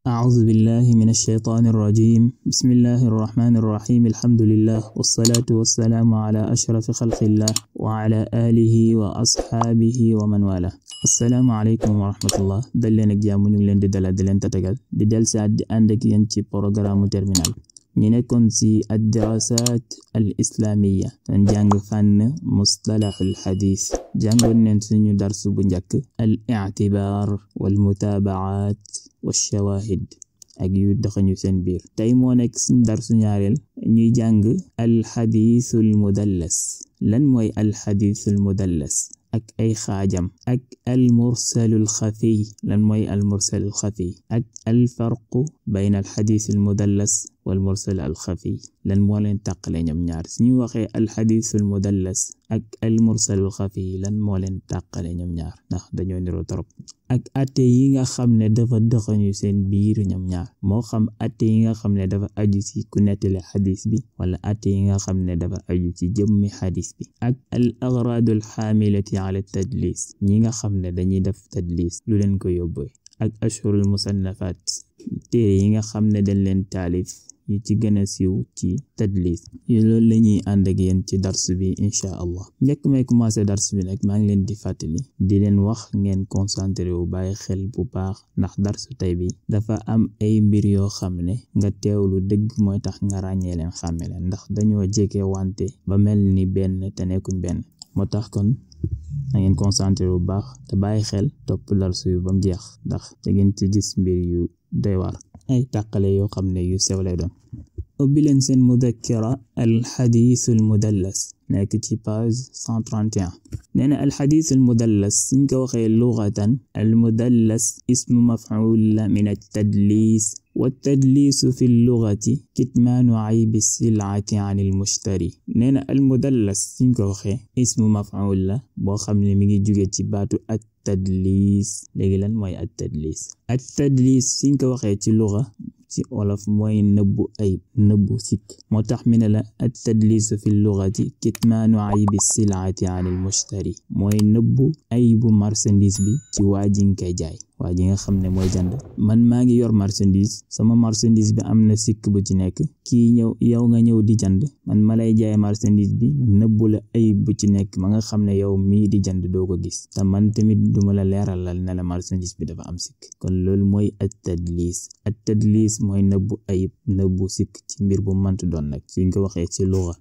أعوذ بالله من الشيطان الرجيم. بسم الله الرحمن الرحيم. الحمد لله والصلاة والسلام على أشرف خلق الله وعلى آله وأصحابه ومن والاه. السلام عليكم ورحمة الله. dal leen ak jàmm ñu ngi leen di dalal di leen tatagal di del saat di ànd ak yéen ci programme terminal ñu nekkoon ci ad-dirasat al-islamiyya tan jàng fànn mustalah al-hadith jàngoon neen suñu darsu bu njëkk al-i'tibar wal mutabaat والشواهد ak yu doxañu seen biir tey moo nekk suñu darsu ñaareel ñuy jàng al-hadithul mudallas. lan mooy al-hadithul mudallas ak ay xaajam ak al-mursalul xafi lan mooy al-mursalul xafi ak al-farqu bayna al-hadithul mudallas wal mursal al-xafi lan moo leen tàqale ñoom ñaar suñu waxee al-hadithul mudallas ak al-mursalul xafi lan moo leen tàqale ñoom ñaar ndax dañoo niroo trop ak atte yi nga xam ne dafa doxañu seen biir ñoom ñaar moo xam atte yi nga xam ne dafa aju ci ku nettali xadis bi wala atte yi nga xam ne dafa aju ci jëmmi xadis bi ak al-agradul xaamilati ala tadlis ñi nga xam ne dañuy def tadlis lu leen ko yóbbee ak ashhurul musannafat téere yi nga xam ne dañ leen taalif yu ci gën a siiw ci tadlis yu loolu la ñuy ànd ak yéen ci dars bi incha allah. njëkk may commencé dars bi nag maa ngi leen di fàttali di leen wax ngeen concentré wu bàyyi xel bu baax ndax darsu tey bi dafa am ay mbir yoo xam ne nga teewlu dëgg mooy tax nga ràññee leen xàmme leen ndax dañoo jege wante ba mel ni benn te nekkuñ benn moo tax kon na ngeen concentré bu baax te bàyyi xel topp darsu yu ba mu jeex ndax da ngeen ci gis mbir yu doy waar ay tàqale yoo xam ne yu sew lay doon. ubbi leen seen mudakkira al-hadithul mudallas nekk ci page 131 nee na al-hadithul mudallas suñ ko waxee lughatan al-mudallas ismu maf'ul min at-tadlis والتدليس في اللغة كتمان عيب السلعة عن المشتري nee na al-mudallas suñ ko waxee ismu maf'ul la boo xam ne mi ngi jóge ci baatu at-tadlis. léegi lan mooy at-tadlis? at-tadlis suñ ko waxee ci lugha ci wolof mooy nëbbu ayib nëbbu sikk moo tax mi ne la at-tadlis fi lughati kitmaanu aybi sil'ati an al-mushtari mooy nëbbu ayibu marchandise bi ci waa ji nga koy jaay waa ji nga xam ne mooy jënd. man maa ngi yor marchandise sama marchandise bi am na sikk bu ci nekk kii ñëw yow nga ñëw di jënd man ma lay jaay marchandise bi nëbbu la ayib bu ci nekk ma nga xam ne yow mii di jënd doo ko gis te man tamit duma la leeralal ne la marchandise bi dafa am sikk kon loolu mooy at-tadlis. at-tadlis mooy nëbbu ayib nëbbu sikk ci mbir bu mënti doon nag suñ ko waxee ci lugha.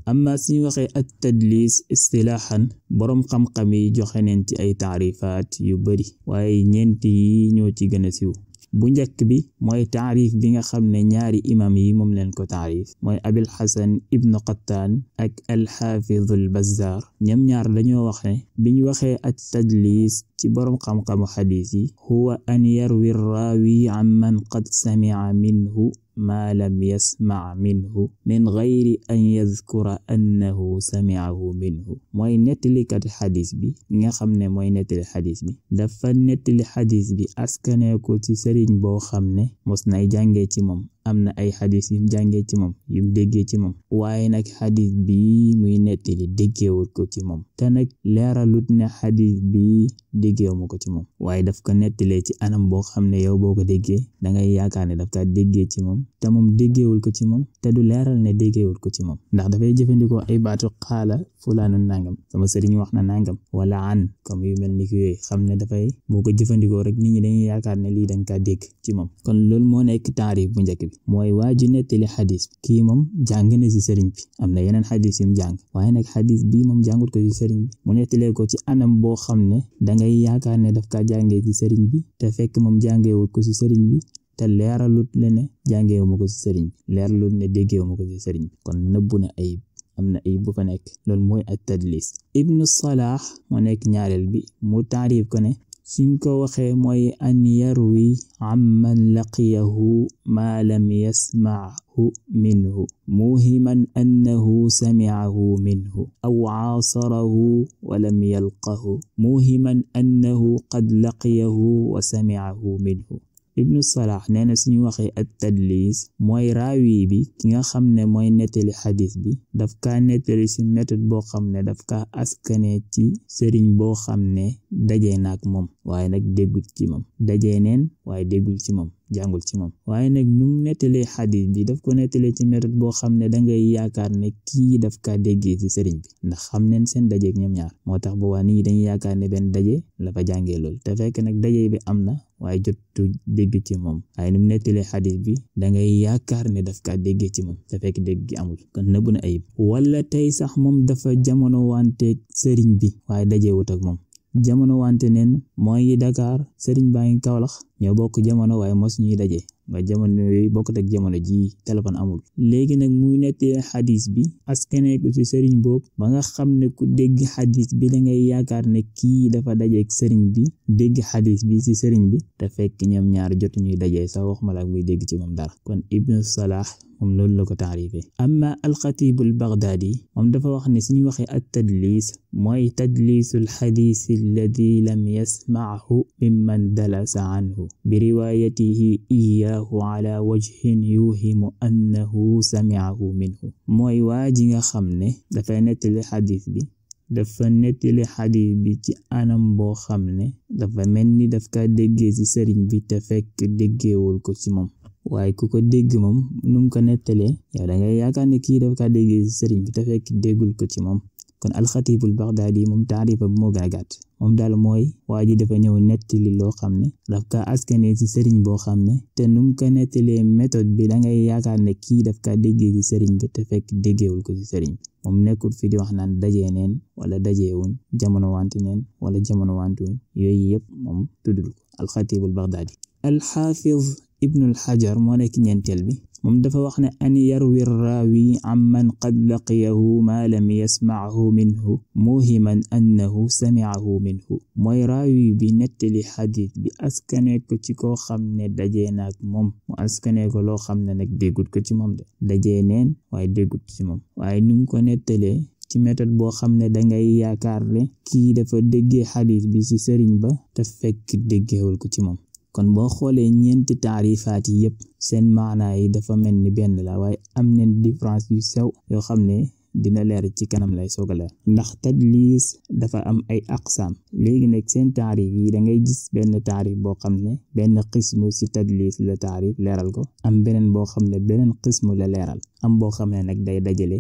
amma suñu waxee at-tadlis istilahan boroom xam-xam yi joxe neen ci ay taarifaat yu bari waaye ñeent yi ñoo ci gën a siiw. bu njëkk bi mooy taarif bi nga xam ne ñaari imam yi moom leen ko taarif mooy Abil Hasan ibnu Qattaan ak al-Hafiz al-Bazzar. ñoom ñaar dañoo wax ne biñ waxee at-tadlis ci boroom xam-xamu xadiis yi huwa an yarwi ar-raawi amman qad sami'a minhu ما لم يسمع منه من غير أن يذكر أنه سمعه منه mooy nettalikat xadis bi nga xam ne mooy nettali xadis bi dafa nettali xadis bi askane ko ci sëriñ boo xam ne mos nay jàngee ci moom am na ay xadis yum jàngee ci moom yum déggee ci moom waaye nag xadis bi muy nettali déggeewul ko ci moom te nag leeralut ne xadis bi déggeewuma ko ci moom waaye daf ko nettalee ci anam boo xam ne yow boo ko déggee dangay yaakaar ne daf ka déggee ci moom te moom déggeewul ko ci moom te du leeral ne déggeewul ko ci moom ndax dafay jëfandikoo ay baatu xaala fulaanu nangam sama sëriñ wax na nangam wala an comme yu mel ni ki yooyu xam ne dafay boo ko jëfandikoo rek nit ñi dañuy yaakaar ne lii danga ka dégg ci moom kon loolu moo nekk taarif bu njëkk bi mooy waa ji nettali xadis kii moom jàng na ci sëriñ bi am na yeneen xadis yum jàng waaye nag xadis bii moom jàngut ko ci sëriñ bi mu nettalee ko ci anam boo xam ne dangay yaakaar ne daf ka jàngee ci sëriñ bi te fekk moom jàngeewul ko ci sëriñ bi te leeralut le ne jàngeewuma ko ci sëriñ bi leeralut ne déggeewuma ko ci sëriñ bi kon nëbbu na ayib am na ayib bu fa nekk loolu mooy at-tadlis. Ibnu Salah moo nekk ñaareel bi mu taarif ko ne suñ ko waxee mooy an yarwi amman laqiyahu ma lam yasma'hu minhu muhiman annahu sami'ahu minhu aw aasarahu wa lam yalqahu muhiman annahu qad laqiyahu wa sami'ahu minhu Ibnu Salah nee na suñu waxee at tadlis mooy raawi bi ki nga xam ne mooy nettali xadis bi daf kaa nettali ci méthode boo xam ne daf kaa askane ci sëriñ boo xam ne dajee naak moom waaye nag déggul ci moom dajee neen waaye déggul ci moom jàngul ci moom waaye nag nu mu nettalee xadis bi daf ko nettalee ci méthode boo xam ne dangay yaakaar ne kii daf kaa déggee ci sëriñ bi ndax xam neen seen dajeek ñoom ñaar moo tax bu waa nit ñi dañuy yaakaar ne benn daje la fa jàngee loolu te fekk nag daje bi am na waaye jotu dégg ci moom waaye nu mu nettalee xadis bi dangay yaakaar ne daf kaa déggee ci moom te fekk dégg gi amul kon nëbbu na ayib wala tey sax moom dafa jamono wanteeg sëriñ bi waaye dajewut ak moom jamono wante neen mooy Dakar sëriñ baa ngi Kaolack ñoo bokk jamono waaye mos ñuy daje nga jamono yooyu bokkut ak jamono ji téléphone amul léegi nag muy nettali xadis bi askane ko ci sëriñ boobu ba nga xam ne ku dégg xadis bi da ngay yaakaar ne kii dafa dajeek sëriñ bi dégg xadis bi ci sëriñ bi te fekk ñoom ñaar jotu ñuy daje sax waxuma la muy dégg ci moom dara kon Ibnu Salah moom loolu la ko taarifee amma al-Xatiib al-Baghdadi moom dafa wax ne suñu waxee at tadlis mooy tadlisul xadis alladi lam yasmahu mimman dalasa anhu bi riwaayatihi iyaahu ala wajhin yuhimu annahu sami'ahu minhu mooy waa ji nga xam ne dafay nettali xadis bi dafa nettali xadis bi ci anam boo xam ne dafa mel ni daf ka déggee ci sëriñ bi te fekk déggeewul ko ci moom waaye ku ko dégg moom nu mu ko nettalee yow da ngay yaakaar ne kii daf ka déggee ci sëriñ bi te fekk déggul ko ci moom kon al-Xatiibul Bagdaadi moom taarifa bu moo gën a gàtt moom daal mooy waa ji dafa ñëw nettali loo xam ne daf ka askane ci sëriñ boo xam ne te nu mu ko nettalee méthode bi da ngay yaakaar ne kii daf ka déggee ci sëriñ bi te fekk déggeewul ko ci sëriñ bi moom nekkul fi di wax naan dajee neen wala dajeewuñ jamono wante neen wala jamono wante wuñ yooyu yëpp moom tuddul ko al-Xatiibul Bagdaadi al-Xaafiz Ibnul Hajar moo nekk ñeenteel bi moom dafa wax ne an yarwi raawi amman qad laqiyahu ma lam yasma'hu minhu muhiman annahu sami'ahu minhu mooy raawi bi nettali xadis bi askane ko ci koo xam ne dajee naak moom mu askane ko loo xam ne nag déggut ko ci moom de dajee neen waaye déggut ci moom waaye nu mu ko nettalee ci méthode boo xam ne dangay yaakaar ne kii dafa déggee xadis bi ci sëriñ ba te fekk déggeewul ko ci moom kon boo xoolee ñeenti taarifaat yi yëpp seen maanaa yi dafa mel ni benn la waaye am nañ différence yu sew yoo xam ne dina leer ci kanam lay soog a leer ndax tadlis dafa am ay aqsaam léegi nag seen taarif yi da ngay gis benn taarif boo xam ne benn qismu ci tadlis la taarif leeral ko am beneen boo xam ne beneen qismu la leeral am boo xam ne nag day dajale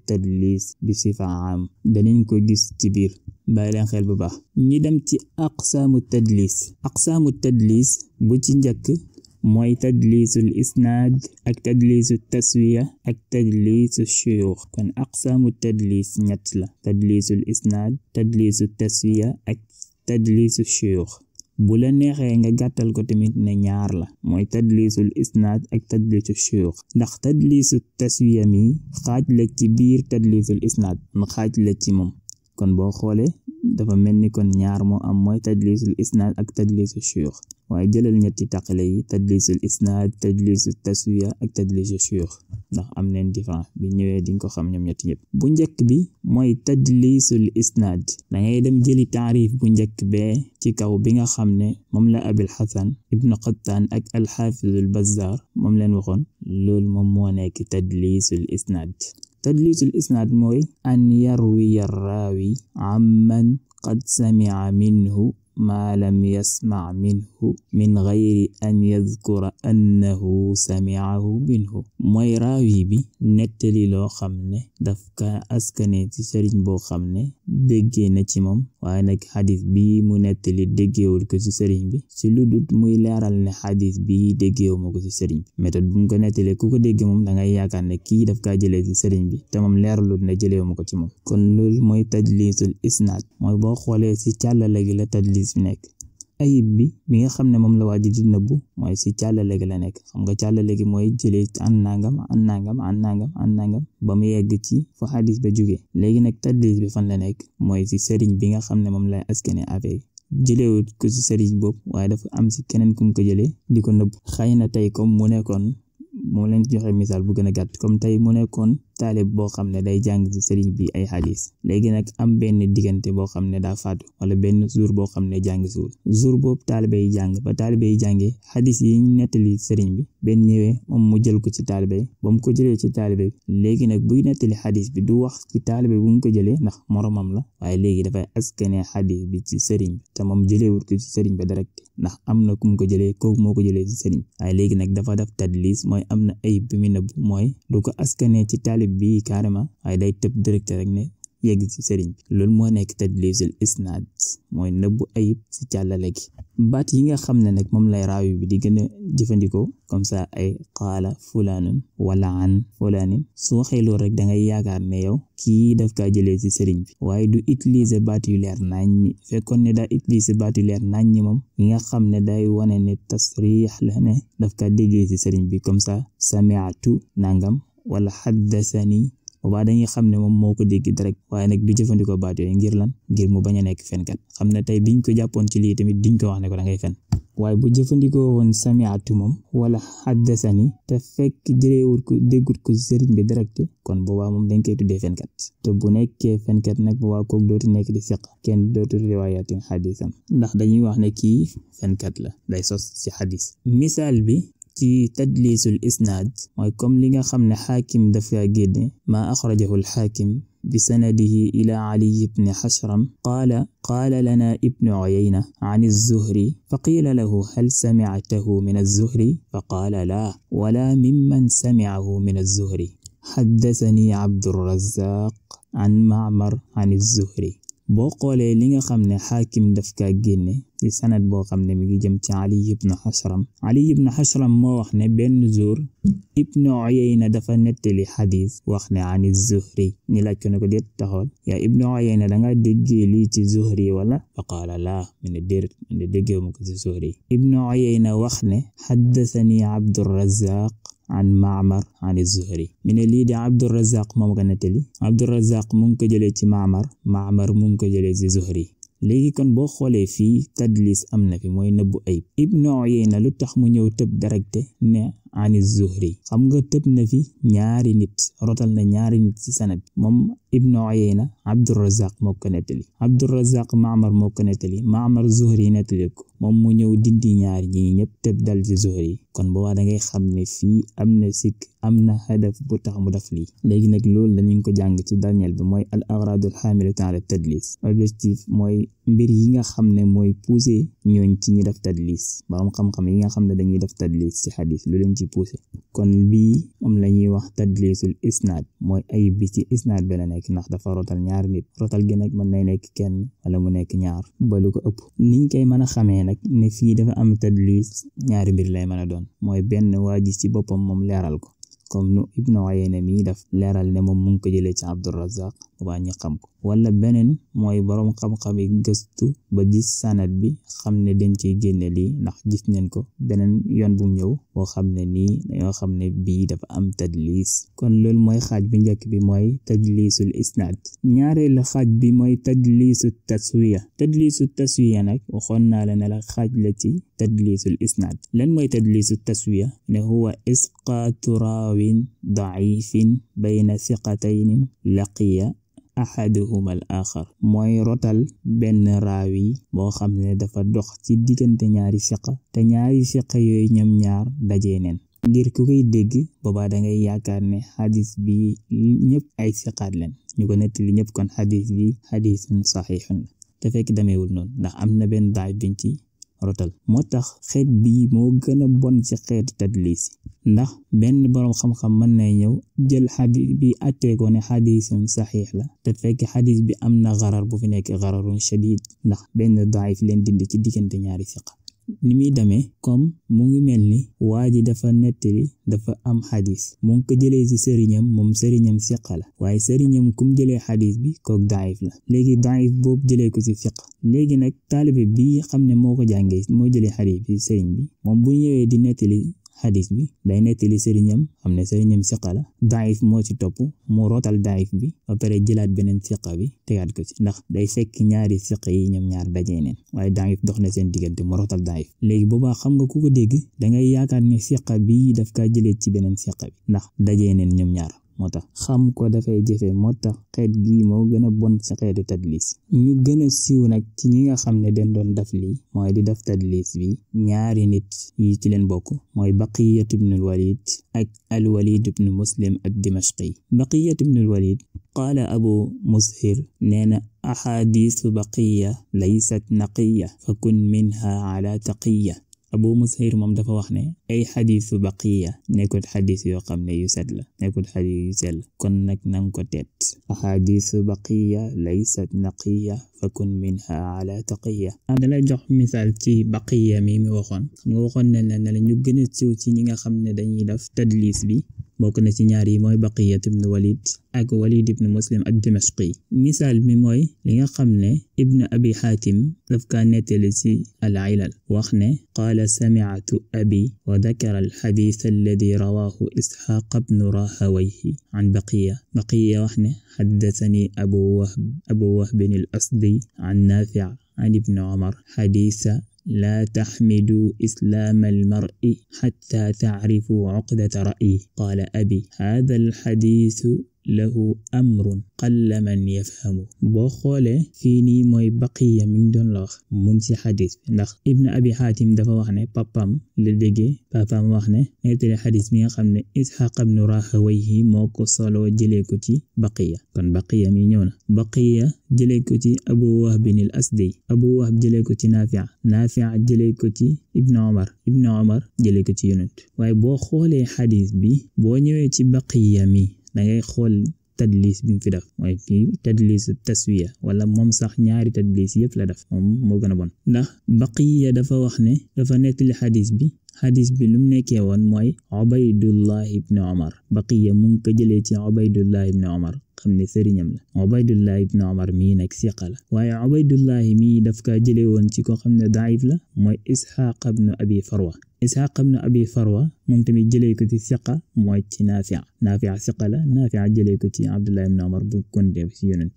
tadlis bi sifa am danañ ko gis ci biir bàyyi leen xel bu baax ñi dem ci aqsaamu tadlis bu ci njëkk mooy tadlisul isnaad ak tadlisu taswiya ak tadlisu shuyuux kon aqsaamu tadlis ñett la tadlisul isnaad tadlisu taswiya ak tadlisu shuyuux bu la neexee nga gàttal ko tamit ne ñaar la mooy tadlisul isnaad ak tadlisu shuyuux ndax tadlisu taswiya mi xaaj la ci biir tadlisul isnaad ma xaaj la ci moom kon boo xoolee dafa mel ni kon ñaar moo am mooy tadlisul isnaad ak tadlisu shuyuux waaye jëlal ñetti taqale yi tadlisul isnaad tadlisu taswiya ak tadlisu shuyuux ndax am neen différence bi ñëwee di nga ko xam ñoom ñetti yëpp bu njëkk bi mooy tadlisul isnaad da ngay dem jëli taarif bu njëkk bee ci kaw bi nga xam ne moom la Abil Hasan ibnu Qattaan ak al-Haafizul Bazzaar moom leen waxoon loolu moom moo nekk tadlisul isnaad tadlisul isnaad mooy an yarwiya raawi amman qad sami'a minhu ma lam yasma' minhu min ghayri an yadhkura annahu sami'ahu minhu mooy raawi bi nettali loo xam ne daf ka askane ci sëriñ boo xam ne déggee na ci moom waaye nag xadis bi mu nettali déggeewul ko ci sëriñ bi ci lu dut muy leeral ne xadis bi déggeewuma ko ci sëriñ bi méthode bu mu ko nettalee ku ko dégg moom da ngay yaakaar ne kii daf kaa jëlee ci sëriñ bi te moom leeralut ne jëleewuma ko ci moom kon loolu mooy tadlisul isnaad mooy boo xoolee ci càllale gi la tadlis bi nekk ayib bi nga xam ne moom la waa ji di nëbbu mooy ci càllale gi la nekk xam nga càllale gi mooy jëlee an nangam ba mu yegg ci fa xadis ba jóge léegi nag tadlis bi fan la nekk mooy ci sëriñ bi nga xam ne moom lay askane affaire jëleewut ko ci sëriñ boobu waaye dafa am ci keneen kum ko jëlee di ko nëbbu xëy na tey comme mu nekkoon moo leen joxe misaal bu gën a gàtt comme tey mu nekkoon taalib boo xam ne day jàng ci sëriñ bi ay xadis léegi nag am benn diggante boo xam ne daa faatu wala benn jour boo xam ne jàng siwul jour boobu taalibe yi jàng ba taalibe yi jàngee xadis yi ñu nettali sëriñ bi benn ñëwee moom mu jël ko ci taalibe yi ba mu ko jëlee ci taalibe bi léegi nag buy nettali xadis bi du wax ci taalibe bu mu ko jëlee ndax moromam la waaye léegi dafay askanee xadis bi ci sëriñ bi te moom jëleewul ko ci sëriñ ba direct ndax am na ku mu ko jëlee kooku moo ko jëlee ci sëriñ waaye léegi nag dafa def tadlis mooy am na ayib bi mu nëbb mooy du ko askanee ci taalib bi carrément waaye day tëb direct rek ne yegg ci sëriñ bi loolu moo nekk tadlisul isnaad mooy nëbbu ayib ci càllale gi baat yi nga xam ne nag moom lay raawi bi di gën a jëfandikoo comme ça ay qaala fulaanun wala an fulaanin su waxee loolu rek da ngay yaakaar ne yow kii daf kaa jëlee ci sëriñ bi waaye du utiliser baat yu leer nañ fekkoon ne daa utiliser baat yu leer nañ moom yi nga xam ne day wane ne tasriix la ne daf kaa déggee ci sëriñ bi comme ça sami'tu nangam wala haddasani boobaa dañuy xam ne moom moo ko dégg direct waaye nag du jëfandikoo baat yooyu ngir lan ngir mu bañ a nekk fenkat xam ne tey biñ ko jàppoon ci lii tamit duñ ko wax ne ko da ngay fen waaye bu jëfandikoo woon sami'tu moom wala haddasani te fekk jëleewul ko déggut ko ci sëriñ bi direct kon boobaa moom dañ koy tuddee fenkat te bu nekkee fenkat nag boobaa kooku dootu nekk di siq kenn dootu riwaayatin xadisam ndax dañuy wax ne kii fenkat la day sos ci xadis misaal bi ci tadlisul isnaad mooy comme li nga xam ne xaakim dafa génne maa axrajahu alxaakim بسنده إلى علي بن حشرم قال لنا ابن عيينة عن الزهري فقيل له هل سمعته من الزهري فقال لا ولا ممن سمعه من الزهري حدثني عبد الرزاق عن معمر عن الزهري boo xoolee li nga xam ne xaakim daf kaa génne ci sanad boo xam ne mi ngi jëm ci Ali ibn Hashram moo wax ne benn jour Ibn Uyayna dafa nettali xadis wax ne ani Zuhri ñu laaj ko ne ko déet taxawal yaa Ibn Uyayna da nga déggee lii ci Zuhri wala fa qaala laa mu ne déet mu ne déggee mu ko ci Zuhri Ibn Uyayna wax ne haddathani Abdurrazzaq an Ma'mar an az-Zuhri mi ne lii di Abdurrazzaq moom ko nettali Abdurrazzaq mu ngi ko jëlee ci Ma'mar mu ngi ko jëlee ci Zuhri léegi kon boo xoolee fii tadlis am na fi mooy nëbbu ayib Ibn Uyayna lu tax mu ñëw tëb directe ne an az-Zuhri xam nga tëb na fi ñaari nit rotal na ñaari nit ci sanad moom Ibn Uyayna Abdurrazzaq moo ko nettali Abdurrazzaq Ma'mar moo ko nettali Ma'mar Zuhri nettali ko moom mu ñëw dindi ñaar ñi ñëpp tëb dal ci Zuhri kon boobaa da ngay xam ne fii am na sikk am na hadaf bu tax mu def lii léegi nag loolu dañu ko jàng ci dernier bi mooy al agradul hamilatan ala tadlis objectif mooy mbir yi nga xam ne mooy pousser ñooñ ci ñi def tadlis borom xam-xam yi nga xam ne dañuy def tadlis ci xadis lu leen ci pousser kon bii moom la ñuy wax tadlisul isnaad mooy ayib bi ci isnaad bi la nekk ndax dafa rotal ñaari nit rotal gi nag mën nay nekk kenn wala mu nekk ñaar ba lu ko ëpp niñ koy mën a xamee nag ne fii dafa am tadlis ñaari mbir lay mën a doon mooy benn waa ji ci boppam moom leeral ko comme nu Ibn Uyayna mi daf leeral ne moom mu ngi ko jëlee ci Abdurrazzaq boobaa ñu xam ko wala beneen mooy boroom xam-xam yi gëstu ba gis sanad bi xam ne dañ ciy génne lii ndax gis neen ko beneen yoon bu ñëw boo xam ne nii dañoo xam ne bii dafa am tadlis kon loolu mooy xaaj bi njëkk bi mooy tadlisul isnaad ñaareelu xaaj bi mooy tadlisu taswiya nag waxoon naa la ne la xaaj la ci tadlisul isnaad lan mooy tadlisu taswiya ne huwa isqaatu raawin da'ifin bayna thiqatayn laqiya ahaduhuma al axar mooy rotal benn raawi boo xam ne dafa dox ci diggante ñaari siqa te ñaari siqa yooyu ñoom ñaar dajee neen ngir ku koy dégg boobaa da ngay yaakaar ne xadis bi ñëpp ay siqaat leen ñu ko nettali ñëpp kon xadis bi xadisun saxiixun te fekk demeewul noonu ndax am na benn daay biñ ci rotal moo tax xeet bii moo gën a bon ci xeetu tadlis ndax benn boroom xam-xam mën na ñëw jël xadis bi attee ko ne xadisun saxiix la te fekk xadis bi am na xarar bu fi nekk xararun shadid ndax benn daif leen dindi ci diggante ñaari siqa ni muy demee comme mu ngi mel ni waa ji dafa nettali dafa am xadis mu ngi ko jëlee ci sëriñam moom sëriñam siqa la waaye sëriñam kum jëlee xadis bi kook daif la léegi daif boobu jëlee ko ci siqa léegi nag taalibe bi xam ne moo ko jàngee moo jëlee xadis bi sëriñ bi moom bu ñëwee di nettali xadis bi day nettali sëriñam xam ne sëriñam siqa la daif moo ci topp mu rotal daif bi ba pare jëlaat beneen siqa bi tegaat ko ci ndax day fekk ñaari siqa yi ñoom ñaar dajee neen waaye daif dox na seen diggante mu rotal daif léegi boobaa xam nga ku ko dégg dangay yaakaar ne siqa bi daf kaa jëlee ci beneen siqa bi ndax dajee neen ñoom ñaar moo tax xam ko dafay jafe moo tax xeet gi moo gën a bon ci xeetu tadlis ñu gën a siiw nag ci ñi nga xam ne den doon def lii mooy di def tadlis bi ñaari nit yi ci leen bokk mooy Baqiyatu ibnul Walid ak al-Walid ibn Muslim ad-Dimashqi. Baqiyatu ibnul Walid qaala Abu Mushir nee na ahadiisu Baqiya laysat naqiya fa kun minha ala taqiya. Abu Mushir moom dafa wax ne ay xadiisu Baqiya nekkul xadiis yoo xam ne yu set la nekkul xadiis yu sell kon nag nang ko teet ahadiisu Baqiya laysat naqiya fa kun minha ala taqiya. dalay jox misaal ci Baqiya mi waxoon nga waxoon ne la ñu gën a siiw ci ñi nga xam ne dañuy def tadlis bi bokk na ci ñaar yi mooy Baqiyat ibn Walid ak Walid ibn Muslim ad-Dimashqi. misaal mi mooy li nga xam ne Ibn Abi Hatim daf ka nettali ci al-Ilal wax ne qaala sami'tu abi wa dhakara al-hadith alladhi rawahu Ishaq ibn Rahawayhi an Baqiya. Baqiya wax ne haddathani Abu Wahb al-Asdi an Nafi' an Ibn Umar haditha لا تحمدوا إسلام المرء حتى تعرفوا عقدة رأيه. قال أبي هذا الحديث له أمر قل من يفهمه. boo xoolee fii nii mooy Baqiya mi ngi doon la wax mu ngi ci xadis bi ndax Ibn Abi Hatim dafa wax ne papam la déggee papam wax ne nettali xadis bi nga xam ne Ishaq ibn Rahawayhi moo ko solo jëlee ko ci Baqiya kon Baqiya mi ñëw na Baqiya jëlee ko ci Abu Wahb al-Asdi Abu Wahb jëlee ko ci Nafi' jëlee ko ci Ibn Umar jëlee ko ci Yonent. waaye boo xoolee xadis bi boo ñëwee ci Baqiya mi da ngay xool tadlis bi mu fi def mooy fii tadlis taswiya wala moom sax ñaari tadlis yëpp la def moom moo gën a bon ndax Baqiya dafa wax ne dafa nettali xadis bi lu mu nekkee woon mooy Ubaydullah ibn Umar. Baqiya mu ngi ko jëlee ci Ubaydullah ibn Umar xam ne sëriñam la Ubaydullah ibn Umar mii nag siqa la waaye Ubaydullah mii daf ka jëlee woon ci ko xam ne daif la mooy Ishaq ibn Abi Farwa moom tamit jëlee ko ci siqa mooy ci Nafi' siqa la Nafi' jëlee ko ci Abdullah ibn Umar bu konte ci Yonent.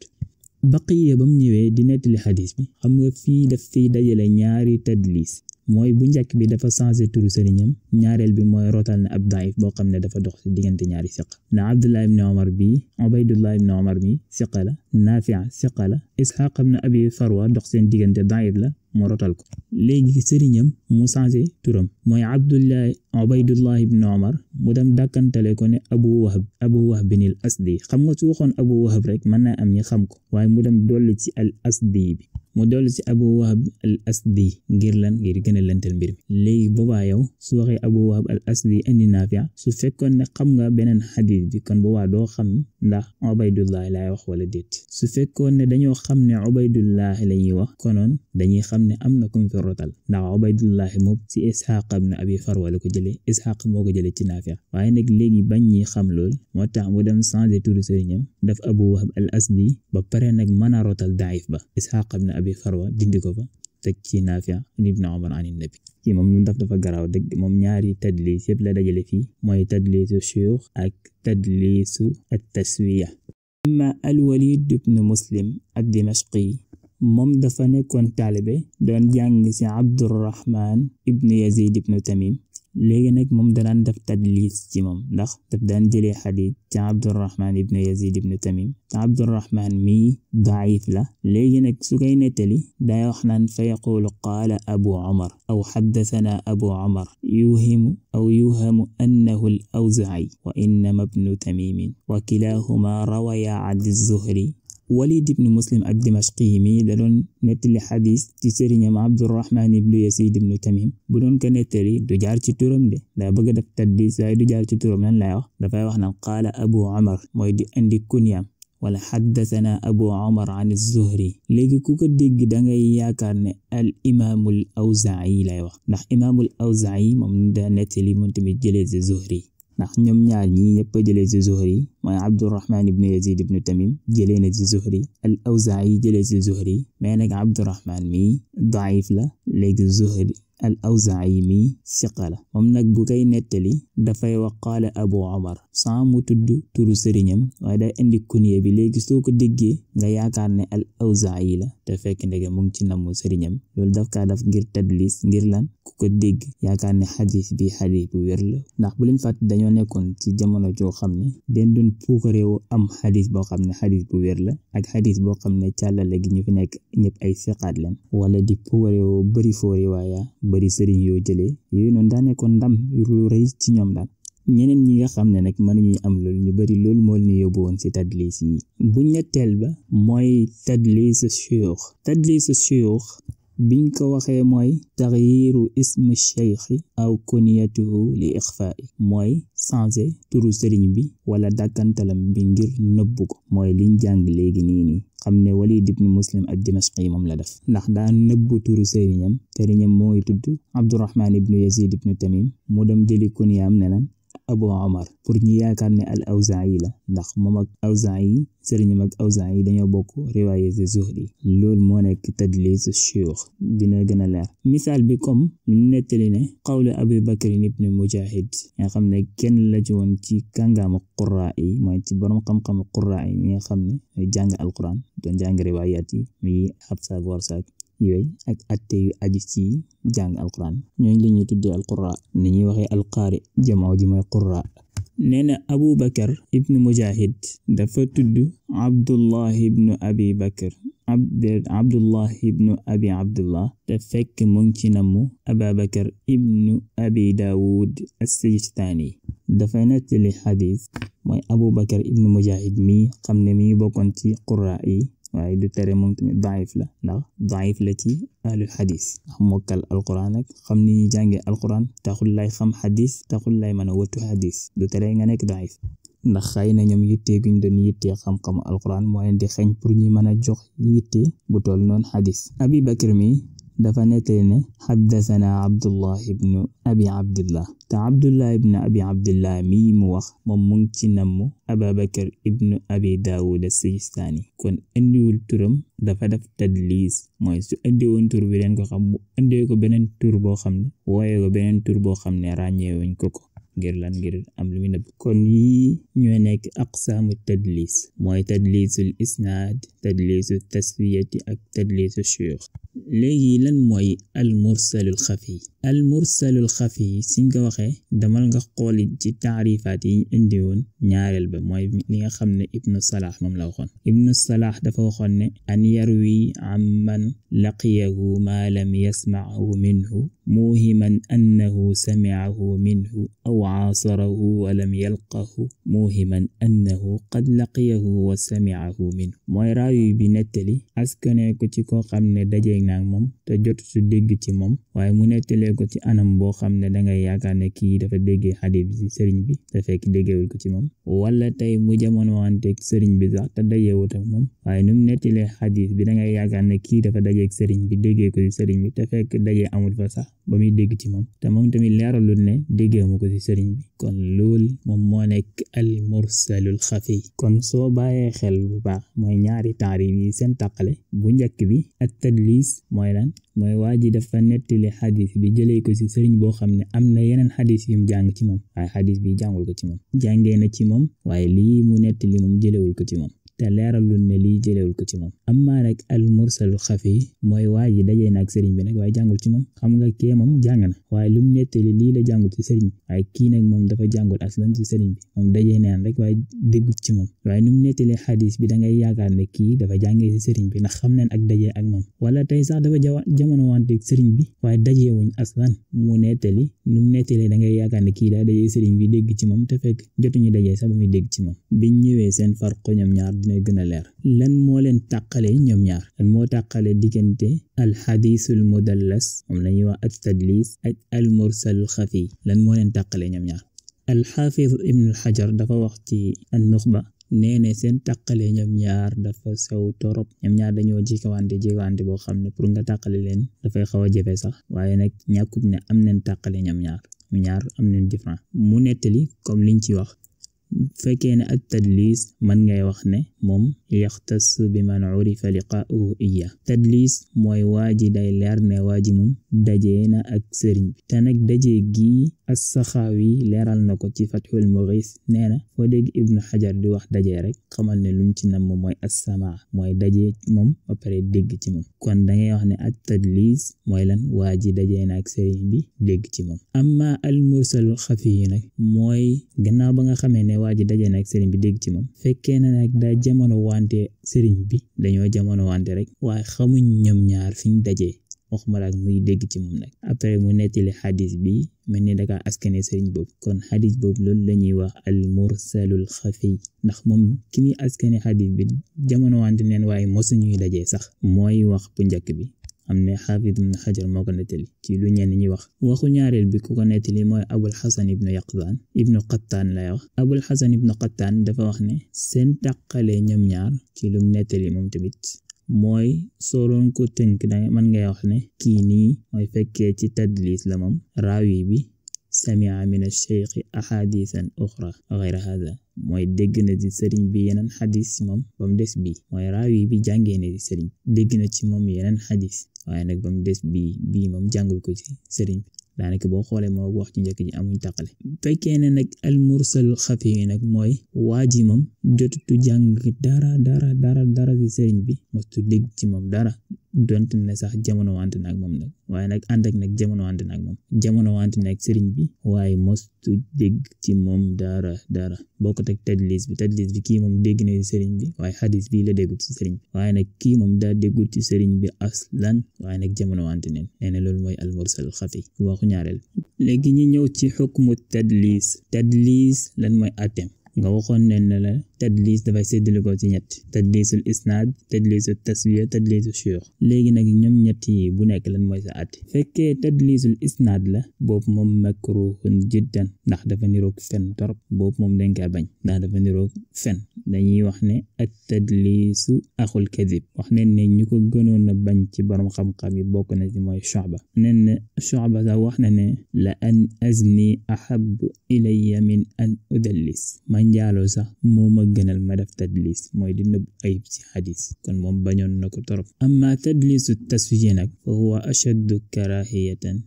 Baqiya ba mu ñëwee di nettali xadis bi xam nga fii daf fiy dajale ñaari tadlis mooy bu njëkk bi dafa changé turu sëriñam ñaareel bi mooy rotal na ab daif boo xam ne dafa dox ci diggante ñaari siqa ndax Abdullah ibn Umar bi Ubaydullah ibn Umar mi siqa la Nafi' siqa la Ishaq ibn Abi Farwa dox seen diggante daif la mu rotal ko léegi sëriñam mu changé turam mooy Ubaydullah ibn Umar mu dem dàkkantale ko ne Abu Wahb al-Asdi xam nga su waxoon Abu Wahb rek mën naa am ñi xam ko waaye mu dem dolli ci al-Asdi bi mu dolli ci Abu Wahb al-Asdi ngir gën a lëntal mbir mi léegi boobaa yow su waxee Abu Wahb al-Asdi indi Nafi' su fekkoon ne xam nga beneen xadis bi kon boobaa doo xam ndax Ubaydullah laay wax wala déet su fekkoon ne dañoo xam ne Ubaydullah la ñuy wax konoon dañuy xam ne am na kum fi rotal ndax Ubaydullah moom ci Ishaq ibn Abi Farwa la ko jëlee Ishaq moo ko jëlee ci Nafi' waaye nag léegi bañ ñi xam lool moo tax mu dem changer turu sëriñam def Abu Wahb al-Asdi ba pare nag mën a rotal daif ba Ishaq ibn Abi Farwa dindi ko fa teg ci Nafi' ibn Umar an nabi kii moom lu dafa garaaw dëgg moom ñaari tadlis yëpp la dajale fii mooy tadlisu shuyukh ak tadlisu at-taswiya. amma al-Walid ibn Muslim ad-Dimashqi moom dafa nekkoon taalibe doon jàng ci Abdurrahman ibn Yazid ibn Tamim léegi nag moom daan def tadlis ci moom ndax daf daan jëlee xadiis ci Abdurrahman ibn Yazid ibn Tamim te Abdurrahman mii daif la léegi nag su koy nettali day wax naan fa yaqulu qaala Abu Umar aw haddathana Abu Umar yuhamu annahu al-Awza'i wa innama ibnu Tamim wa kilahuma rawaya an az-Zuhri. Walid ibn Muslim ad-Dimashqi mi da doon nettali xadis ci sëriñam Abdurrahman ibn Yazid ibn Tamim bu doon ko nettali du jaar ci turam de daa bëgg a def tadlis waaye du jaar ci turam lan lay wax dafay wax naan qaala Abu Umar mooy di indi kunyam wala haddathana Abu Umar an az-Zuhri léegi ku ko dégg da ngay yaakaar ne al imaamul Awza'i lay wax ndax imaamul Awza'i moom da nettali moom tamit jëlee ci Zuhri ndax ñoom ñaar ñi ñëpp jëlee ci Zuhri mooy Abdurrahman ibn Yazid ibn Tamim jëlee na ci Zuhri al-Awza'i jëlee ci Zuhri mais nag Abdurrahman mi daif la léegi Zuhri al-Awza'i mi siqa la moom nag bu koy nettali dafay wax qaala Abu Umar sans mu tudd turu sëriñam waaye day indi kunye bi léegi soo ko déggee nga yaakaar ne al-Awza'i la te fekk ndege mu ngi ci namu sëriñam loolu daf kaa def ngir tadlis ngir lan ku ko dégg yaakaar ne xadis bu wér la ndax bu leen fàtte dañoo nekkoon ci jamono joo xam ne den doon puukareewu am xadis boo xam ne xadis bu wér la ak xadis boo xam ne càllale gi ñu fi nekk ñëpp ay siqaat leen wala di puukareewu bari foo riwaaya bari sëriñ yoo jëlee yooyu noonu daa nekkoon ndam lu rëy ci ñoom daal. ñeneen ñi nga xam ne nag mënuñuy am loolu ñu bari loolu moo leen yóbbu woon ci tadlis yi. bu ñetteel ba mooy tadlisu shuyuux biñ ko waxee mooy taxyiru ismu cheikhi aw kuniyatuhu li ixfaa'i mooy changer turu sëriñ bi wala dàkkantalam bi ngir nëbbu ko mooy liñ jàng léegi nii xam ne Walid ibn Muslim ad-Dimashqi moom la def ndax daa nëbbu turu sëriñam mooy tudd Abdurrahman ibn Yazid ibn Tamim mu dem jëli kuniyaam ne lan Abu Omar pour ñu yaakaar ne al-Awzaa'i la ndax moom ak Awzaa'i sëriñam ak Awzaa'i dañoo bokk riwaaya ci Zuhri loolu moo nekk tadlis shuyuux dina gën a leer misaal bi comme lu nettali ne qawlu Abu Bakr ibn Mujahid nga xam ne kenn la ci woon ci kàngaamu qurraa yi mooy ci borom xam-xamu qurraa yi ñi nga xam ne ay jàng alquran doon jàng riwaayaat yi muy Hafsa ak Warsa yooyu ak atte yu aju ci jàng alquran ñooñu la ñuy tuddee alqurra ni ñuy waxee alqaari jamaa ji mooy qurra. nee na Abu Bakar ibn Mujahid dafa tudd Abdullah ibn Abi Bakr Abdullah ibn Abi Abdullah te fekk mu ngi ci namu Ababakar ibn Abi Dawud as-Sijistani dafay nettali xadis mooy Abu Bakar ibn Mujahid mi xam ne mi bokkoon ci qurra yi waaye du tere moom tamit daif la ndax daif la ci ahlul xadis ndax mokkal alquran ak xam ni ñu jàngee alquran taxul lay xam xadis taxul lay mën a wattu xadis du tere nga nekk daif ndax xëy na ñoom yittee guñ doon yittee xam-xamu alquran moo leen di xeeñ pour ñu mën a jox yittee bu toll noonu xadis. Abi Bakr mi dafa nettali ne xaddasana Abdullah ibn Abi Abdullah te Abdullah ibn Abi Abdullah mi mu wax moom mu ngi ci namu Ababakar ibn Abi Dawud as-Sijistani kon indiwul turam dafa def tadlis mooy su indiwoon tur bi leen ko xam mu indee ko beneen tur boo xam ne wooyee ko beneen tur boo xam ne ràññeewuñ ko ngir am lu muy nëbb kon yii ñoo nekk aqsaamu tadlis mooy tadlisul isnaad tadlisu tasfiyati ak tadlisu shuyuux. léegi lan mooy almursalul xafi suñ ko waxee damal nga xooli ci taarifaat yi indi woon ñaareel ba mooy li nga xam ne Ibnu Salah moom la waxoon. Ibnu Salah dafa waxoon ne an yarwi amman laqiyahu ma lam yasma'hu minhu muhiman annahu sami'ahu minhu aw aasarahu wa lam yalqahu muhiman annahu qad laqiyahu wa sami'ahu minhu mooy raawi bi nettali askane ko ci koo xam ne dajeeg naag moom te jot su dégg ci moom waaye mu nettalee ko ci anam boo xam ne dangay yaakaar ne kii dafa déggee xadiis bi ci sëriñ bi te fekk déggeewul ko ci moom wala tey mu jamono wanteeg sëriñ bi sax te dajeewut ak moom waaye nu mu nettalee xadiis bi dangay yaakaar ne kii dafa dajeeg sëriñ bi déggee ko ci sëriñ bi te fekk dajee amul fa sax ba muy dégg ci moom te moom tamit leeralul ne déggeemu ko ci sëriñ bi kon loolu moom moo nekk al mursalul xafi. kon soo bàyyee xel bu baax mooy ñaari taarif yi seen tàqale bu njëkk bi ak tadlis mooy lan mooy waa ji dafa nettali xadis bi jëlee ko ci sëriñ boo xam ne am na yeneen xadis yu mu jàng ci moom waaye xadis bi jàngul ko ci moom jàngee na ci moom waaye lii mu nettali moom jëlewul ko ci moom te leeralul ne lii jëlewul ko ci moom. amma nag al mursalul xafi mooy waa ji dajee na ak sëriñ bi nag waaye jàngul ci moom xam nga kee moom jàng na waaye lu mu nettali lii la jàngul ci sëriñ bi waaye kii nag moom dafa jàngul aslan ci sëriñ bi moom dajee naan rek waaye déggut ci moom waaye nu mu nettali xadis bi dangay yaakaar ne kii dafa jàngee ci sëriñ bi ndax xam nañ ak dajee ak moom wala tey sax dafa jamono wanteeg sëriñ bi waaye dajeewuñ aslan mu nettali nu mu nettalee dangay yaakaar ne kii daa dajee sëriñ bi dégg ci moom te fekk jotuñu dajee sax ba muy dégg ci moom. biñ ñëwee seen farqu ñoom ñaar dina gën a leer lan moo leen tàqale ñoom ñaar lan moo tàqale diggante alxadiisul mudallas moom la ñuy wax at tadlis ak al mursalul xafi lan moo leen tàqale ñoom ñaar. alxaafid ibn xajar dafa wax ci an-nuxba nee na seen tàqale ñoom ñaar dafa sew torop ñoom ñaar dañoo jikawante boo xam ne pour nga tàqale leen dafay xaw a jafe sax waaye nag ñàkkut ne am nañ tàqale ñoom ñaar am nañ différent mu nettali comme liñ ci wax fekkee ne at tadlis man ngay wax ne moom yaxtassu bi man urifa liqaa'uhu iya tadlis mooy waaji day leer ne waaji moom dajee na ak sëriñ bi te nag dajee gii as-Saxaawi leeral na ko ci Fathul Mughis nee na foo dégg Ibnu Hajar di wax dajee rek xamal ne lum ci nam mooy as-samaa mooy dajee moom ba pare dégg ci moom kon dangay wax ne at tadlis mooy lan waaji dajee na ak sëriñ bi dégg ci moom. amma al mursalul xafi nag mooy gannaaw ba nga xamee ne waa ji daje na ak sëriñ bi dégg ci moom fekkee na nag daa jamono wante sëriñ bi dañoo jamono wante rek waaye xamuñ ñoom ñaar fiñ dajee waxuma la ak muy dégg ci moom nag après mu nettali xadis bi mel ni daka askane sëriñ boobu kon xadis boobu loolu la ñuy wax al mursalul xafi ndax moom ki muy askane xadis bi jamono wante neen waaye mosu ñuy dajee sax mooy wax bu njëkk bi am ne xaafid ibn xajar moo ko nettali ci lu ñenn ñi wax waxu ñaareel bi ku ko nettali mooy abul xasan ibnu qattaan lay wax abul xasan ibnu qattaan dafa wax ne seen tàqale ñoom ñaar ci lum nettali moom tamit mooy soo doon ko tënk danga mën ngay wax ne kii nii mooy fekkee ci tadlis la moom raawi bi samia min ash-shaykh ahadisan ukhra ghayra hadha mooy dégg na ci sëriñ bi yeneen xadis ci moom ba mu des bii mooy raawi bi jàngee na ci sëriñ dégg na ci moom yeneen xadis waaye nag ba mu des bii moom jàngul ko ci sëriñ bi daanaka boo xoolee moo wax ci njëkk ji amuñ tàqale fekkee ne nag al mursal xafi yi nag mooy waa ji moom jotutu jàng dara ci sëriñ bi mostu dégg ci moom dara donte ne sax jamono wante nag moom nag waaye nag ànd ak nag jamono wante nag moom jamono wante nag sëriñ bi waaye mostu dégg ci moom dara boo ko teg tadlis bi kii moom dégg na ci sëriñ bi waaye xadis bii la déggut ci sëriñ bi waaye nag kii moom daa déggut ci sëriñ bi aslan waaye nag jamono wante neen nee na loolu mooy al mursal xafi waxu ñaareel léegi ñu ñëw ci xukmu tadlis lan mooy atem nga waxoon ne la tadlis dafay séddale ko ci ñett tadlisul isnaad tadlisul taswiya tadlisul shuyukh léegi nag ñoom ñett yi bu nekk lan mooy sa àtte fekkee tadlisul isnaad la boobu moom makruhun jiddan ndax dafa niroog fen torop boobu moom dañ koy bañ ndax dafa niroog fen dañuy wax ne at tadlisu axul kadib wax ne ñu ko gënoon a bañ ci borom xam-xam yi bokk na ci mooy Shu'ba nen Shu'ba sax wax na ne la an azni ahabbu ilayya min an udallis ma njaaloo sax moo ma gënal ma def tadlis mooy di nëbb ayib ci xadis kon moom bañoon na ko torop amma tadlisu taswiya nag fa huwa ashaddu karahiyatan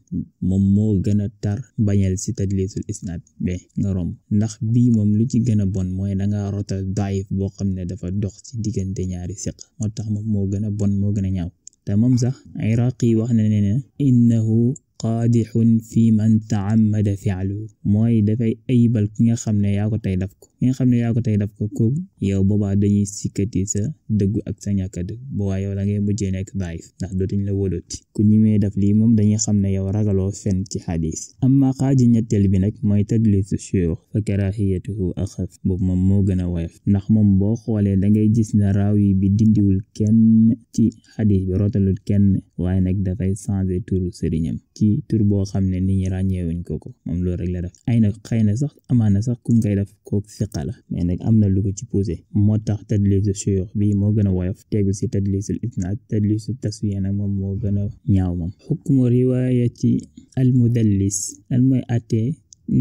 moom moo gën a tar bañal ci tadlisul isnaad be nga romb ndax bii moom lu ci gën a bon mooy danga rotal daif boo xam ne dafa dox ci diggante ñaari siq moo tax moom moo gën a bon moo gën a ñaaw te moom sax Iraqi wax na ne innahu qaadixun fi man ta'ammada fi'lu mooy dafay ayibal ki nga xam ne yaa ko tey daf ko ko yow boobaa dañuy sikkati sa dëggu ak sa ñàkk a dëgg boobaa yow da ngay mujjee nekk daif ndax dootuñ la wóolooti ku ñimee daf lii moom dañuy xam ne yow ragaloo fen ci xadis amma xaaji ñetteel bi nag mooy tadlisu shuyukh fa karahiyatuhu axaf boobu moom moo gën a woyof ndax moom boo xoolee da ngay gis na raawi bi dindiwul kenn ci xadis bi rotalul kenn waaye nag dafay changer turu sëriñam ci tur boo xam ne nit ñi ràññeewuñ ko moom loolu rek la def ay nag xëy na sax amaana sax kum koy def kooku siqa la mais nag am na lu ko ci posé moo tax tadlisu shuyukh bi moo gën a woyof tegu ci tadlisul isnaad tadlisu taswiya nag moom moo gën a ñaaw moom xukmu riwaayati al mudallis lan mooy attee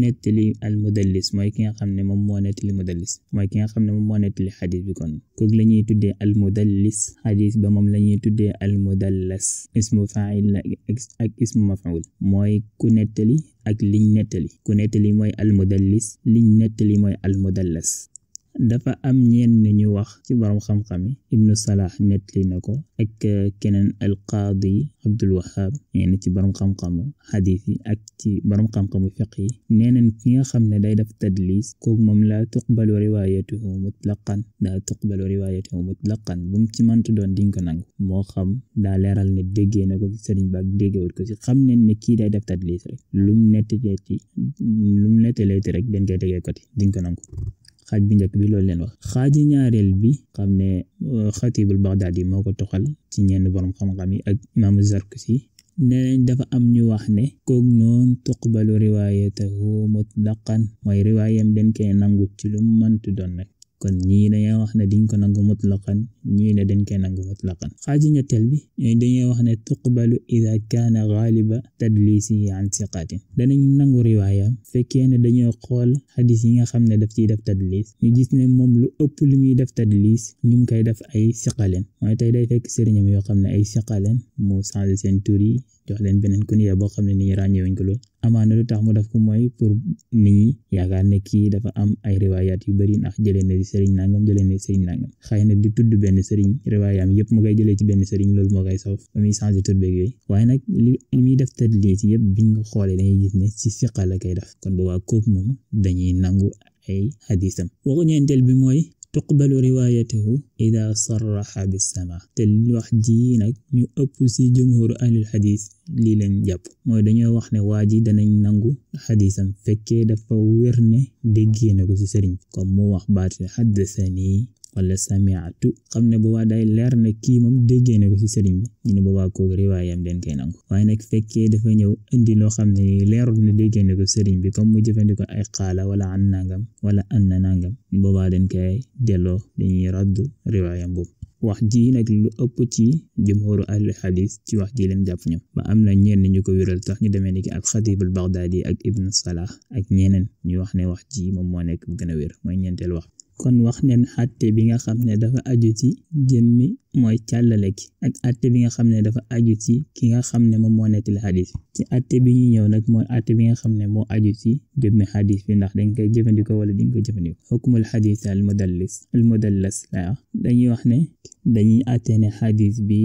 nettali al mudallis mooy ki nga xam ne moom moo nettali mudallis mooy ki nga xam ne moom moo nettali xadis bi kon kooku la ñuy tuddee al mudallis xadis ba moom la ñuy tuddee al mudallas ismu fa'il ak ismu maf'ul mooy ku nettali ak liñ nettali ku nettali mooy al mudallis liñ nettali mooy al mudallas dafa am ñenn ñu wax ci borom xam-xam yi ibnu Salah nettali na ko ak keneen al qaadi Abdul Wahhab ñenn ci borom xam-xamu xadiis yi ak ci borom xam-xamu fiqh yi neeneen ki nga xam ne day def tadlis kooku moom la tuqbalu riwaayatuhu mutlaqan bu mu ci mëntu doon diñ ko nangu moo xam daa leeral ne déggee na ko ci sëriñ ba ak déggeewut ko ci xam ne ne kii day def tadlis rek lum nettaleeti rek dañ koy tegee côté diñ ko nangu xaaj bi njëkk bi loolu leen wax xaaji ñaareel bi xam ne xatibul Baghdadi moo ko toxal ci ñenn borom xam-xam yi ak imaamu Zarkashi nenañ dafa am ñu wax ne koog noon tuqbalu riwaayatahu mutlaqan mooy riwaayam dañ koy nangu ci lu mëntu doon nag kon ñii dañuy wax ne diñ ko nangu mutlaqan ñii ne dañ koy nangu mutlaqan xaaji ñetteel bi dañuy wax ne tuqbalu ida kaana gaaliba tadlisihi an siqatin danañ nangu riwaayam fekkee ne dañoo xool xadis yi nga xam ne daf ciy def tadlis ñu gis ne moom lu ëpp lu muy def tadlis ñu ngi koy def ay siqaleen mooy tey day fekk sëriñam yoo xam ne ay siqaleen mu changé seen tur yi jox leen beneen kunya boo xam ne nit ñi ràññeewuñ ko lool amaana lu tax mu def ko mooy pour nit ñi yaakaar ne kii dafa am ay riwaayaat yu bari ndax jëlee na ci sëriñ nangam xëy na di tudd benn sëriñ riwaayaam yëpp mu koy jëlee ci benn sëriñ loolu moo koy soof ba muy changé tur beeg yooyu waaye nag li muy def tadlis yëpp biñ ko xoolee dañuy gis ne ci siqa la koy def kon boobaa kooku moom dañuy nangu ay xadiisam. waxu ñeenteel bi mooy tuqbalu riwaayatuhu ida sarraxa bis-samaa te wax ji nag ñu ëpp ci jumhur ahlul xadiis lii leen jàpp mooy dañoo wax ne waa ji danañ nangu xadiisam fekkee dafa wér ne déggee na ko ci sëriñ bi comme mu wax baat haddasanii wala sami'tu xam ne boobaa day leer ne kii moom déggee na ko ci sëriñ bi ñu ne boobaa kooku riwaayam den koy nangu waaye nag fekkee dafa ñëw indi loo xam ne leerul ne déggee na ko sëriñ bi comme mu jëfandikoo ay xaala wala an nangam wala an na nangam boobaa den koy delloo dañuy raddu riwaayam boobu. wax ji nag lu ëpp ci jumhuru ahli xadis ci wax ji leen jàpp ñoom ba am na ñenn ñu ko wéral tax ñu demee ni ki ak Xatib al-Baghdadi ak Ibn Salah ak ñeneen ñu wax ne wax ji moom moo nekk bu gën a wér mooy ñeenteel wax. kon wax neen àtte bi nga xam ne dafa aju ci jëmmi mooy càllale ki ak àtte bi nga xam ne dafa aju ci ki nga xam ne moom moo nettali xadis ci àtte bi ñu ñëw nag mooy àtte bi nga xam ne moo aju ci jëmmi xadis bi ndax dañ koy jëfandikoo wala diñ ko jëfandikoo. xukmul xadis al mudallas la dañuy wax ne dañuy àtte ne xadis bi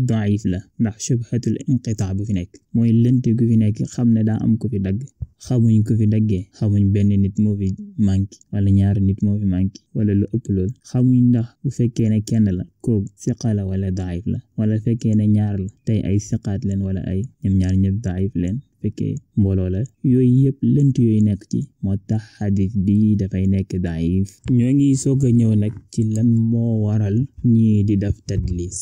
daif la ndax shubhatul inqitaa bu fi nekk mooy lënt gu fi nekk xam ne daa am ko fi dagg xamuñ ko fi daggee xamuñ benn nit moo fi manqué wala ñaari nit moo fi manqué wala lu ëpp loolu xamuñ ndax bu fekkee ne kenn la kooku siqa la wala daif la wala fekkee ne ñaar la tey ay siqaat leen wala ay ñoom ñaar ñëpp daif leen fekkee mbooloo la yooyu yëpp lënt yooyu nekk ci moo tax xadis bi dafay nekk daif. ñoo ngi soog a ñëw nag ci lan moo waral ñii di def tadlis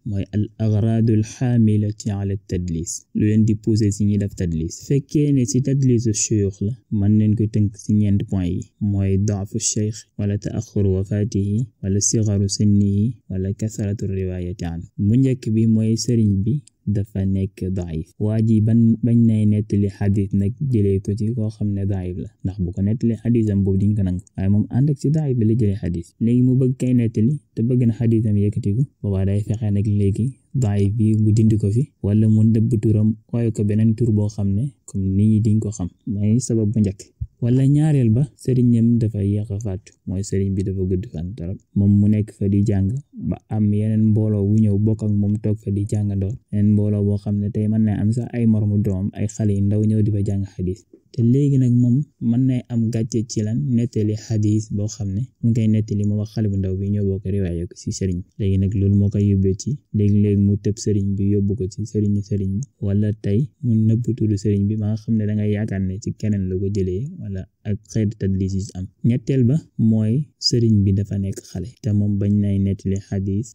mooy al agradul xaamilati ala tadlis lu leen di pousser si ñi def tadlis fekkee ne si tadlisu shuyuux la mën nañ ko tënk si ñeenti point yi mooy daafu cheikh wala taaxuru wafaatihi wala sigaru sinnihi wala kasaratu riwaayati an bu njëkk bi mooy sëriñ bi dafa nekk daif waa ji bañ nay nettali xadis nag jëlee ko ci koo xam ne daif la ndax bu ko nettali xadisam boobu diñ ko nangu waaye moom ànd ak ci daif bi la jëlee xadis léegi mu bëgg kay nettali te bëgg na xadisam yëkkatiku boobaa day fexe nag léegi daif bi mu dindi ko fi wala mu ndëbb turam waaye ko beneen tur boo xam ne comme nit ñi diñ ko xam mooy sabab bu njëkk wala ñaareel ba sëriñam dafa yéex a faatu mooy sëriñ bi dafa gudd fan torop moom mu nekk fa di jàng ba am yeneen mbooloo wu ñëw bokk ak moom toog fa di jàngandoo yeneen mbooloo boo xam ne tey mën na am sax ay moromu doomam ay xale yu ndaw ñëw di fa jàng xadis te léegi nag moom mën na am gàcce ci lan nettali xadis boo xam ne mu ngi koy nettali moom ak xale bu ndaw bi ñëw boo ko riwaaye ko ci sëriñ bi léegi nag loolu moo koy yóbbee ci léegi-léegi mu tëb sëriñ bi yóbbu ko ci sëriñ bi wala tey mu nëbb tudd sëriñ bi ba nga xam ne da ngay yaakaar ne ci keneen la ko jëlee wala ak xeetu tadlis yi am ñetteel ba mooy sëriñ bi dafa nekk xale te moom bañ nay nettali xadis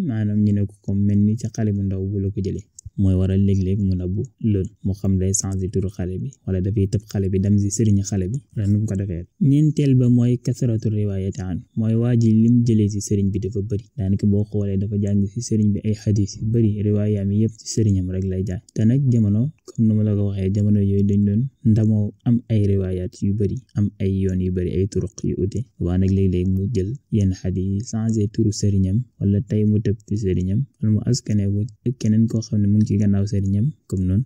maanaam ñu ne ko comme mel ni ci xale bu ndaw bu la ko jëlee mooy waral léeg-léeg mu nabbu loolu moo xam day changer turu xale bi wala dafay tëb xale bi dem si sëriñu xale bi wala nu mu ko defee ñeenteel ba mooy kasaratu riwaayati an mooy waa ji lim jëlee si sëriñ bi dafa bëri daanaka boo xoolee dafa jàng si sëriñ bi ay xadis yu bëri riwaayaam yëpp si sëriñam rek lay jàng te nag jamono comme nu ma la ko waxee jamono yooyu dañ doon ndamoo am ay riwaayaat yu bëri am ay yoon yu bëri ay turuq yu ute waa nag léeg-léeg mu jël yenn xadis changer turu sëriñam wala tey mu tëb fi sëriñam wala mu askane ko keneen koo xam ne mu ngi ci gannaaw sëriñam comme noonu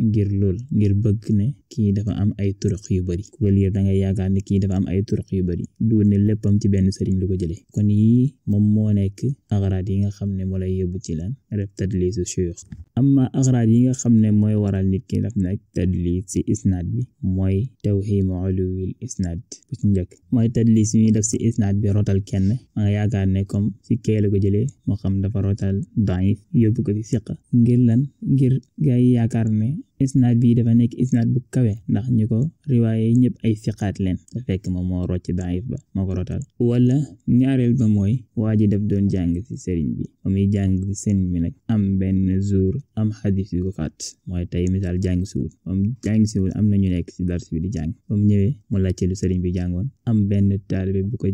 ngir lool ngir bëgg ne kii dafa am ay turuq yu bëri ku ko liir da ngay yaakaar ne kii dafa am ay turuq yu bëri du ne léppam ci benn sëriñ lu ko jëlee kon yii moom moo nekk agrad yi nga xam ne moo lay yóbbu ci lan def tadlisu shuyukh amma agrad yi nga xam ne mooy waral nit ki daf nag tadlis ci isnaad bi mooy tawhimu uluwil isnaad bu ci njëkk mooy tadlis yi ñuy def ci isnaad bi rotal kenn ma nga yaakaar ne comme ci kee la ko jëlee moo xam dafa rotal daif yóbbu ko ci siqa ngir lan ngir gaa yi yaakaar ne isnaad bi dafa nekk isnaad bu kawe ndax ñu ko riwaaye ñëpp ay siqaat leen te fekk moom moo rocc daif ba moo ko rotal wala ñaareel ba mooy waa ji def doon jàng ci sëriñ bi ba muy jàng ci sëriñ bi nag am benn jour am xadis yu ko fàtt mooy tey misaal jàng siwul moom jàng siwul am na ñu nekk ci dars bi di jàng ba mu ñëwee mu laajte lu sëriñ bi jàngoon am benn taalibe bu ko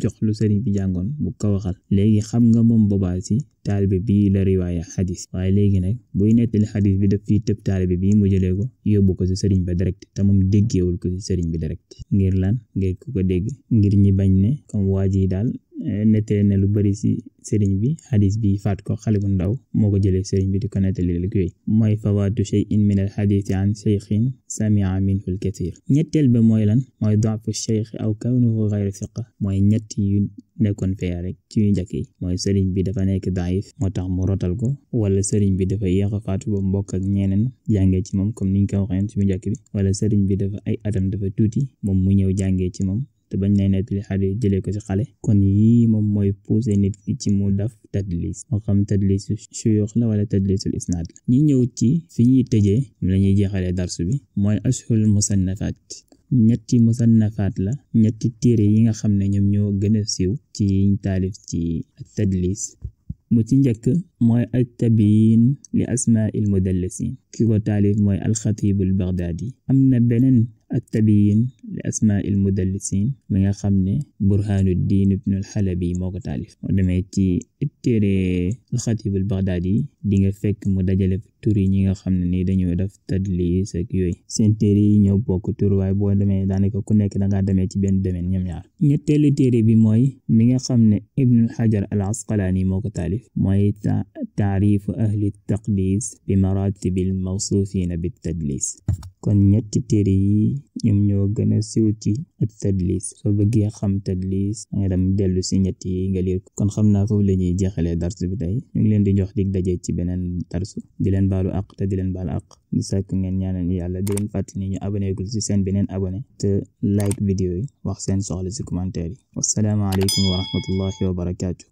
jox lu sëriñ bi jàngoon bu ko waxal léegi xam nga moom boobaa si taalibe bii la riwaaya xadis waaye léegi nag buy nettali xadis bi daf fiy tëb taalibe bii mu jëlee ko yóbbu ko ci sëriñ ba direct te moom déggeewul ko ci sëriñ bi direct ngir lan ngir ku ko dégg ngir ñi bañ ne comme waa ji daal nettali ne lu bari ci sëriñ bi xadis bi faat ko xale bu ndaw moo ko jëlee sëriñ bi di ko nettali li ko yooyu mooy fawaatu shay'in min al xadisi an shaykhin samia minhu al kathir ñetteel ba mooy lan mooy daafu shaykh aw kawnuhu ghayra thiqa mooy ñett yu nekkoon fee rek ci yu njëkk yi mooy sëriñ bi dafa nekk daif moo tax mu rotal ko wala sëriñ bi dafa yéex a faatu ba mbokk ak ñeneen jàngee ci moom comme niñ ko waxee ci bu njëkk bi wala sëriñ bi dafa ay atam dafa tuuti moom mu ñëw jàngee ci moom te bañ ne nettali xadis jëlee ko ci xale kon yii moom mooy pousser nit ki ci mu def tadlis moo xam tadlisu shuyuux la wala tadlisul isnaad la ñi ñëw ci fi ñuy tëjee la ñuy jeexalee darsu bi mooy ashhul musannafaat ñetti musannafaat la ñetti téere yi nga xam ne ñoom ñoo gën a siiw ci yiñ taalif ci tadlis mu ci njëkk mooy at-tabyin li asmaa'il mudallisiin ki ko taalif mooy al-Xatiib al-Bagdaadi am na beneen at-tabyin li asmaa'il mudallisiin mi nga xam ne Burhaanuddin ibn al-Halabi moo ko taalif moo demee ci téere al-Xatiib al-Bagdaadi di nga fekk mu dajale tur yi ñi nga xam ne ni dañoo def tadlis ak yooyu seen téere yi ñoo bokk tur waaye boo demee daanaka ku nekk dangaa demee ci benn domaine ñoom ñaar ñetteelu téere bi mooy mi nga xam ne Ibn Hajar al-Asqalaani moo ko taalif mooy taarifu ahli taqdis bi maratibil mawsuufina bit tadlis kon ñetti téere yi ñoom ñoo gën a siiw ci tadlis soo bëggee xam tadlis nga dem dellu si ñetti yi nga liir kon xam naa foofu la ñuy jeexalee darsu bi tey ñu ngi leen di jox dig daje ci beneen darsu di leen baalu àq te di leen baal àq di sàkk ngeen ñaanal yàlla di leen fàttali ñu abonné gul ci seen beneen abonné te like vidéo yi wax seen soxla ci commentaire yi wassalaamu aleykum wa rahmatullahi wa barakaatu